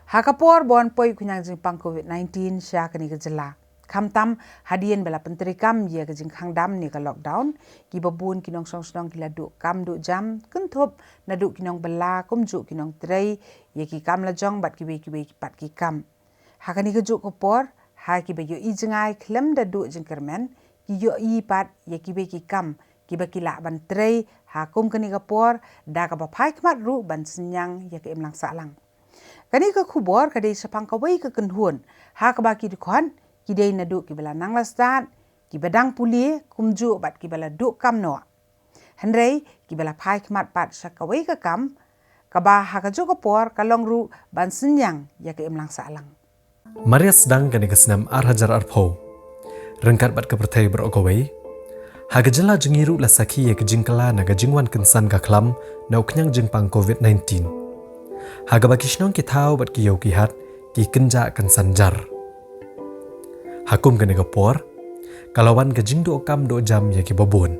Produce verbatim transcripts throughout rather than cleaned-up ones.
Ha ka por ba wan poi u khñiang jingpang covid nineteen sha kane ka jylla, khamtam hadien ba la pyntreikam ïa ka jingkhang dam ne ka lockdown, kiba bun ki nongshong shnong ki la duh kam duh jam, kynthup naduh ki nongbylla kumjuh ki nongtrei ïa ki kam la jong bad kiwei kiwei pat ki kam. Ha kane ka juh ka por, ha kiba ïohi jngai khlem da duh jingkyrmen, ki ïohi pat ïa kiwei ki kam kiba ki lah ban trei ha kum kane ka por, da kaba phai khmat ruh ban synñiang ïa ka imlang sahlang. Kane ka khubor ka dei shaphang kawei ka kynhun ha kaba ki dkhot ki dei naduh kiba la nang la stad, kiba dang pule kumjuh bad kiba la duh kam noh. Hynrei kiba la phai khmat pat sha kawei ka kam kaba ha ka juh ka por ka long ruh ban synñiang ïa ka imlang sahlang. Mar ïa sdang kane ka snem ar hajar arphew, ryngkat bad ka pyrthei baroh kawei, ha ka jylla jong ngi ruh la sakhi ïa ka jingkylla na ka jingwan kynsan ka khlam na u khñiang jingpang covid nineteen, ha kaba ki shnong ki thaw bad ki ïew ki hat ki kynjah kynsan jar. Ha kum kane ka por, ka la wan ka jingduh kam duh jam ïa kiba bun.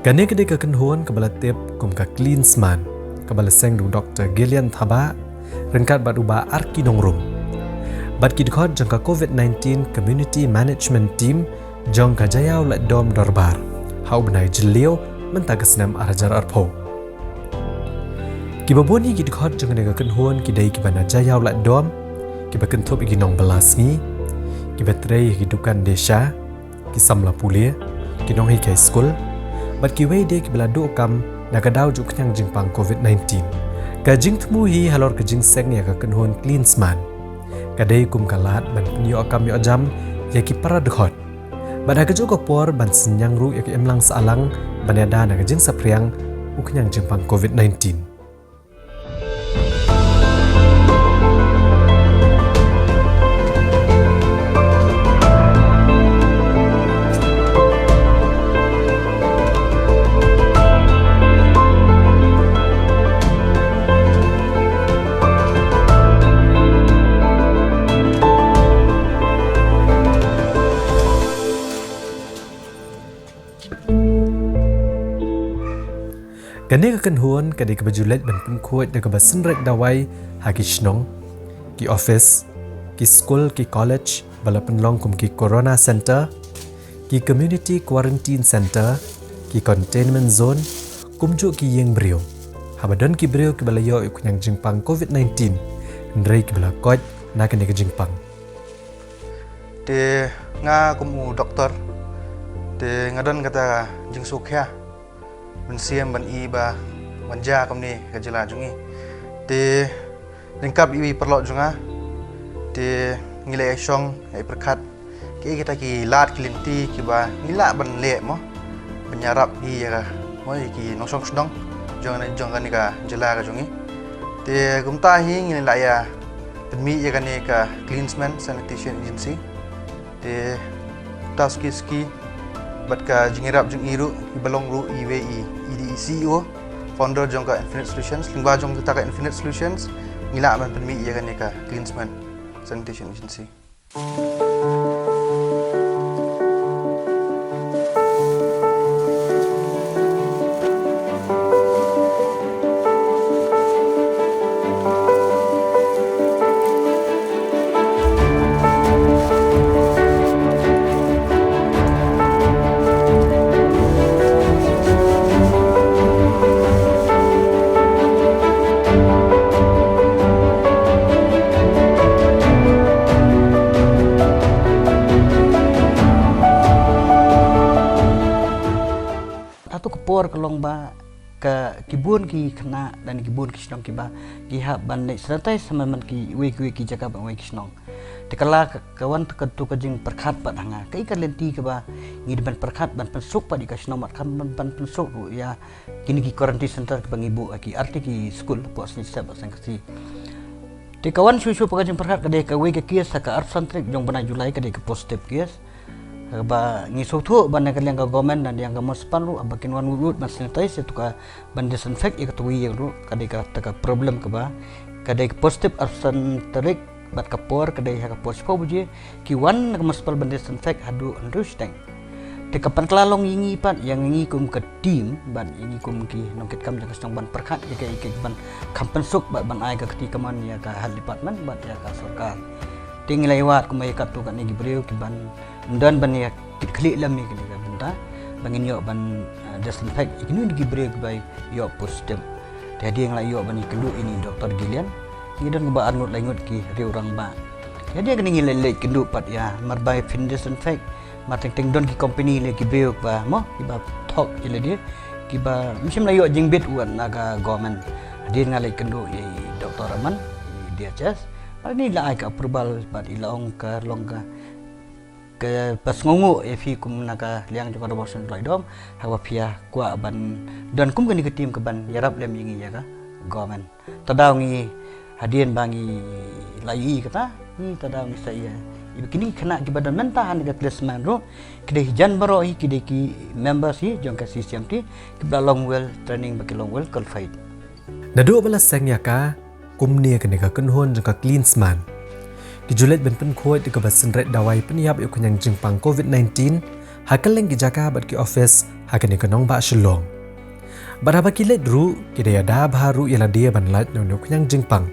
Kane ka dei ka kynhun kaba la tip kum ka Klinsmann, kaba la seng da u Doktor Gillian Thabah ryngkat bad u Bah Arki Nongrum, bad ki dkhot jong ka covid nineteen Community Management Team jong ka Jaïaw Laitdom Dorbar, ha u bnai Jylliew mynta ka snem ar hajar arphew. Kiba bun ïa ki dkhot jong kane ka kynhun ki dei kiba na Jaïaw Laitdom, kiba kynthup ïa ki nongbylla sngi, kiba trei ïa ki dukan desha, ki samla pule, ki nonghikai skul, bad kiwei de kiba la duh kam na ka daw jong u khñiang jingpang covid nineteen. Ka jingthmu hi halor ka jingseng ïa ka kynhun Klinsmann ka dei kum ka lad ban pynïoh kam ïoh jam ïa ki para dkhot, bad ha ka juh ka por ban synñiang ruh ïa ka imlang sahlang ban ïada na ka jingsaphriang u khñiang jingpang covid nineteen. Kane ka kynhun ka dei kaba ju leit ban pynkhuid da kaba synreit dawai ha ki shnong, ki office, ki skul, ki college ba la pynlong kum ki Corona Center, ki Community Quarantine Center, ki Containment Zone, kumjuh ki ïing briew, haba don ki briew kiba la ïoh ïa u khñiang jingpang covid nineteen, hynrei kiba la koit na kane ka jingpang. Te nga kum u doktor, te nga don kata ka jingsngewkhia mynsiem ban i ba wan jia kumne ka jylla jong ngi. Te ryngkat bad iwei i paralok jong nga, te ngi la ïa shong, ïa pyrkhat kiei kita ki lad ki lynti kiba ngi lah ban leh mo, ban ïarap hi ïa ka, mo, ïa ki nongshong shnong jong kane, jong kane ka jylla ka jong ngi. Te kumta hi ngi la ïa pynmih ïa kane ka Klinsmann Sanitation Agency. Te ta suki suki bad ka jingïarap jong i ruh, iba long ruh iwei i, i dei i C E O, founder jong ka Infinite Solutions, lyngba jong kata ka Infinite Solutions ngi lah ban pynmih ïa kane ka Klinsmann Sanitation Agency. Hato ka por ka long ba ka, ki bun ki khynnah lane ki bun ki shnong kiba ki hap ban leit sanitize ha man kiwei kiwei ki jaka, ban wei ki shnong. Te ka la ka, ka wan ka tu ka jingpyrkhat pat ha nga, kaei ka lynti kaba ngi dei ban pyrkhat ban pynsuk pat ïa ka shnong bad kham ban, ban pynsuk ruh ïa kine ki quarantine center kiba ngi buh ha ki artylli ki skul hapoh Snieh Step bad Saiñkhasi. Te ka wan shuh shuh pat ka jingpyrkhat ka dei kawei ka case ha ka arphew san tarik jong u bnai July, ka dei ka positive case. Ba ngi sngewthuh ba na ka liang ka government na ka liang ka municipal ruh haba kin wan wut wut ban sanitize ïa tu ka, ban disinfect ïa katu ka ïing ruh, ka dei kata ka problem kaba ka dei ka positive arphew san tarik Bad ka por ka dei ha ka por shiphew baje, ki wan na ka municipal ban disinfect haduh hynriew shiteng. Te ka pynkylla long ïa ngi pat, ïa ngi kum ka team, bad ïa ngi kum ki nongkitkam jong ka shnong ban pyrkhat ïa ka, ïa ka ban kham pynsuk bad ban ai ka kti kamon ïa ka health department bad ïa ka sorkar. Te ngi la ïa wad kumba ïa katto katne ki briew ki ban ym don ban ïa kit khlieh lem ïa kane ka bynta ba ngin ïoh ban, eh, disinfect ïa kine ki briew kiba ïoh positive. Te hadien nga la ïoh ban ïakynduh ïa i Doctor Gillian, ngi don kumba arngut laingut ki riew rangbah. Te hadien kane ngi la leit kynduh pat ïa, mar ba phin disinfect, mar teng teng don ki company lei ki briew ba mo, kiba thok ïa lade, kiba ym shym la ïoh jingbit wat na ka government. Hadien nga leit kynduh ïa i Doctor Aman, i D H S, mar ni la ai ka approval bad i la ong ka long ka, kaba sngewnguh ïa phi kum na ka liang jong ka Dorbar Shnong Dlai Dom, haba phi ïa kwah ban don kum kane ka team kaban ïarap lem ïa ngi ïa ka government. Te daw ngi hadien ba ngi la ïohi kata, ngi te daw ngi sa ïa, ïa kine ki khynnah kiba don mynta ha kane ka tlisman ruh, ki dei jan baroh hi, ki dei ki members hi jong ka C C M T, kiba la long well training bad ki long well qualified. Naduh ba la seng ïa ka, kumne kane ka kynhun jong ka Clean Sman ki ju leit ban pynkhuid da kaba synreit dawai pynïap ïa u khñiang jingpang covid nineteen ha kylleng ki jaka bad ki office ha kane ka nongbah Shillong. Bad haba ki leit ruh, ki da ïada bha ruh ïa lade ban lait na une u khñiang jingpang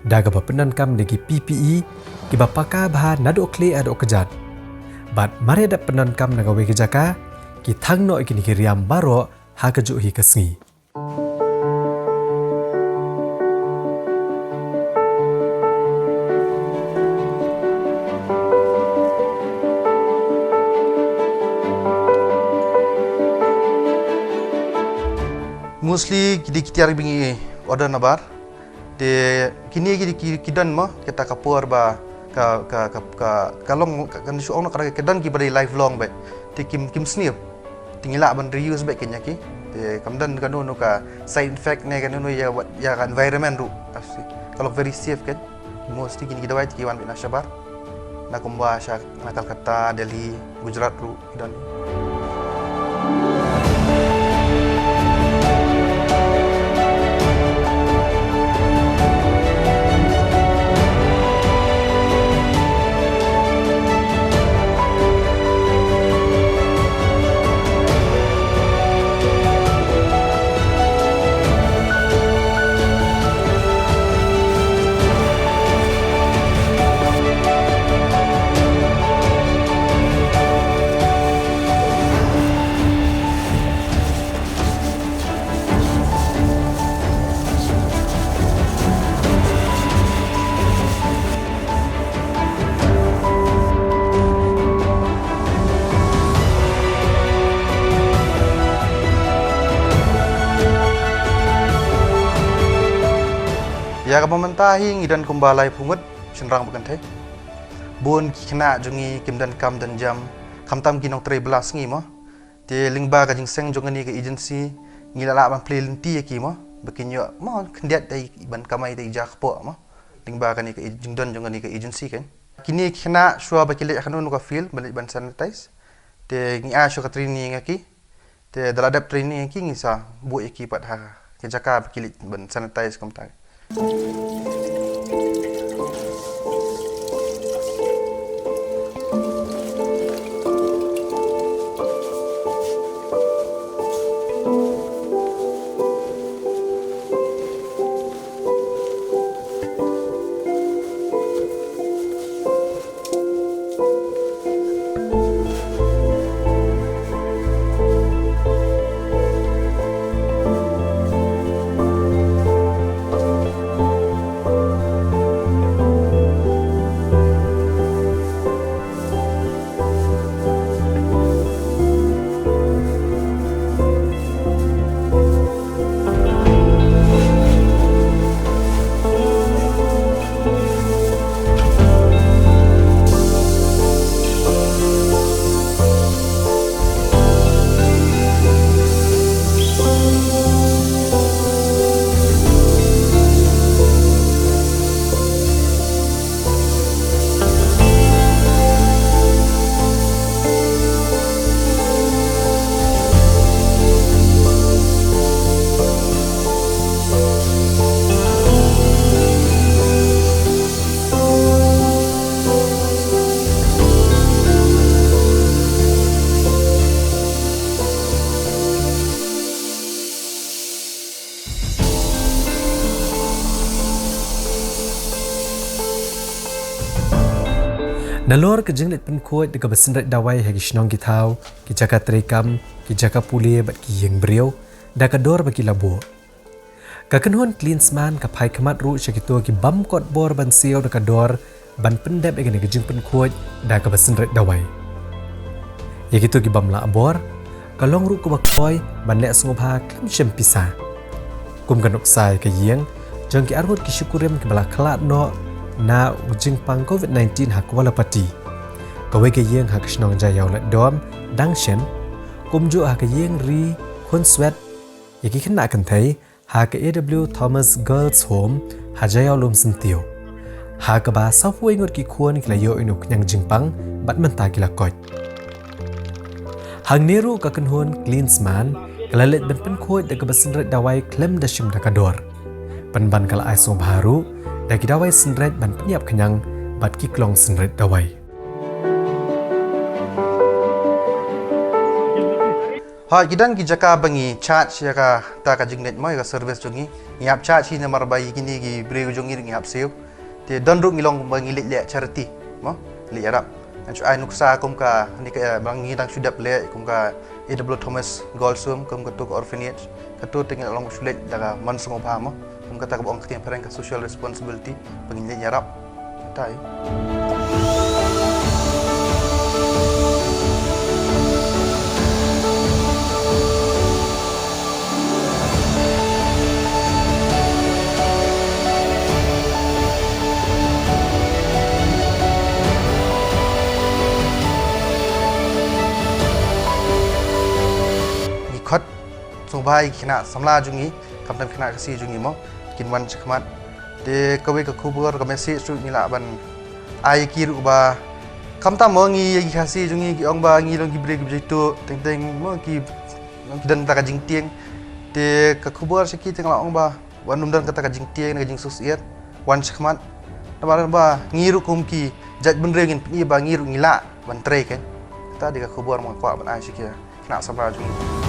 da kaba pyndonkam da ki P P E kiba paka bha naduh khlieh haduh kjat. Bad mar ïa dep pyndonkam na kawei ka jaka, ki thang noh ïa kine ki riam baroh ha kajuh hi ka sngi. Mostly ki dei ki tiar ba ngi order nabar. Te kine ki, ki, ki don mo, kita ka por ba ka, ka, ka, ka, ka long, ka, kan shu ong ka, ka don kiba dei lifelong bad te kim, kim snier. Te ngi lah ban reuse bad kine ki. Te kam don kano kano ka side effect ne kano kano ïa, ïa ka environment ruh. Ka long very safe kan. Mostly kine ki dawai te ki wan bad na shabar. Na kumba sha na Calcutta, Delhi, Gujarat ruh. Done. Ïa kaba mynta hi ngi don kumba laiphew ngut shynrang bad kynthei. Bun ki khynnah jong ngi kim don kam don jam, khamtam ki nongtrei bylla sngi mo. Te lyngba ka jingseng jong kane ka agency, ngi la lah ban plie lynti ïa ki mo, ba kin ïoh mo khyndiat da i ban kamai da i ja kpoh mo. Lyngba kane ka jingdon jong kane ka agency kan. Kine ki khynnah shuwa ba ki leit ha kano kano ka field, ba leit ban sanitize. Te ngi ai shuwa ka training ïa ki. Te da la dep training ïa ki ngi sa buh ïa ki pat ha ka jaka ba ki leit ban sanitize kumta. Nalor ka jingleit pynkhuid da kaba synreit dawai ha ki shnong ki thaw, ki jaka treikam, ki jaka pule bad ki ïing briew da ka dor ba ki la buh, ka kynhun Klinsmann ka phai khmat ruh sha kito ki bym kot bor ban siew da ka dor ban pyndep ïa kane ka jingpynkhuid da kaba synreit dawai. Ïa kito ki bym lah bor, ka long ruh kaba kloi ban leh sngewbha khlem shim pisa. Kum ka nuksa ïa ka ïing jong ki arngut ki shikurim kiba la khlad noh na u jingpang COVID nineteen ha Kuala Pati. Kawei ka ïing ha ka shnong Jaiaw Laitdom dang shen, kumjuh ha ka ïing ri Khunswet, ïa ki khynnah kynthei ha ka A W Thomas Girls Home ha Jaiaw Lumsyntiew, ha kaba sawphew ngut ki khun ki la ïoh ïa u khñiang jingpang bad mynta ki la koit. Hangne ruh ka kynhun Klinsmann ka la leit ban pynkhuid da kaba synreit dawai khlem da shim da ka dor. Pynban ka la ai sngewbha ruh da ki dawai synreit ban pynïap khñiang bad ki klong synreit dawai. Ha, ki don ki jaka ba ngi charge ïa kata ka jingleit mo, ïa ka service jong ngi. Ngi hap charge hi namar ba ïa kine ki briew jong ngi ngi hap siew. Te don ruh ngi long ba ngi leit leh charity mo, leit ïarap. Ngan shu ai nuksa kum kane ka ba ngi dang shu dep leh kum ka A W Thomas Girls Home, kum kato ka orphanage. Kato te ngi la long shu leit da ka mon sngewbha mo. Kum kata kaba ong ka ktien phareng ka social responsibility, ba ngin leit ïarap. Kata hi. Ngi khot sngewbha ïa ki khynnah samla jong ngi, khamtam khynnah Khasi jong ngi mo, kin wan shakhmat. Te kawei ka khubor, ka message ruh ngi lah ban ai ïa ki ruh ba khamtam mo ngi ïa ki Khasi jong ngi ki ong ba ngi long ki briew kiba jaituh, teng teng mo ki, ki don kata ka jingtieng. Te ka khubor sha ki te nga lah ong ba wat nym don kata ka jingtieng, ka jingsngewsih, wan shakhmat. Namar ba ngi ruh kum ki jaitbynriew ngin pyni ba ngi ruh ngi lah ban trei, kan. Kata dei ka khubor ba nga kwah ban ai sha ki khynnah samla jong ngi.